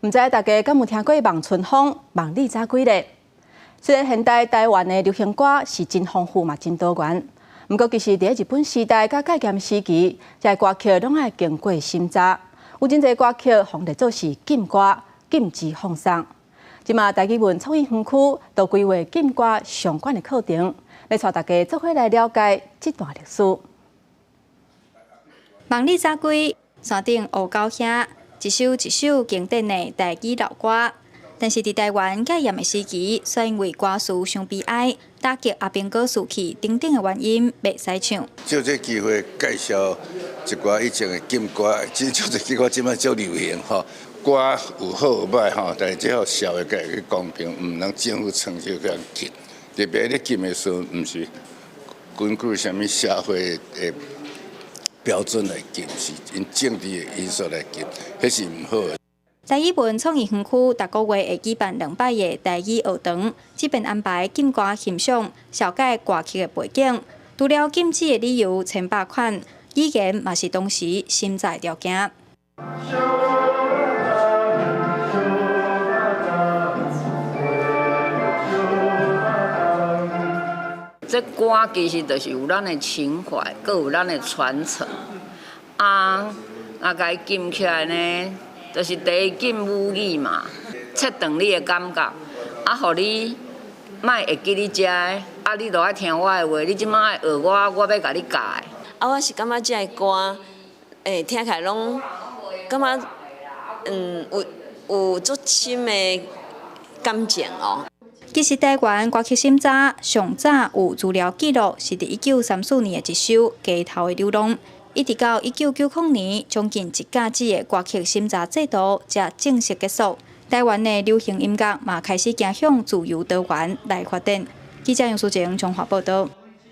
毋知大家敢有聽過望春風、望你早歸咧？雖然現代台灣的流行歌是真豐富嘛，真多元，毋過其實佇日本時代佮戒嚴時期，這歌曲攏愛經過審查，有真濟歌曲予列做是禁歌，禁止放送。這馬台語文創意園區都規劃禁歌相關的課程，來帶大家做伙來了解這段歷史。望你早歸，山頂烏狗兄，一首一首經典的台語老歌，但是佇台灣戒嚴的時期，煞因為歌詞傷悲哀，打擊阿兵哥士氣等等的原因，袂使唱。借這機會介紹一寡以前的禁歌，這這這歌這擺足流行吼，歌有好有歹吼，但是這予社會界去公平，毋通政府創就共禁。特別咧禁的時陣，毋是根據啥物社會的標準來禁，是因政治的因素來禁，彼是毋好的。台語文創意園區逐個月會舉辦兩擺的台語學堂，這遍安排禁歌欣賞、紹介歌曲的背景。除了禁止的理由千百款，語言嘛是當時審查條件。這歌其實就是有咱的情懷，閣有咱的傳承。啊，啊，共伊禁起來呢，就是第一禁母語嘛，切斷你的感覺，啊，予你莫會記你遮的，啊，你著愛聽我的話，你這馬愛學我，我欲共你教的。啊，我是感覺這个歌，聽起來攏感覺，有有足深的感情哦。其實台灣歌曲審查上早有資料記錄，是佇1934年的一首《街頭的流浪》，一直到1990年，將近一甲子的歌曲審查制度才正式結束。台灣的流行音樂嘛開始走向自由多元來發展。記者楊淑靜綜合報導。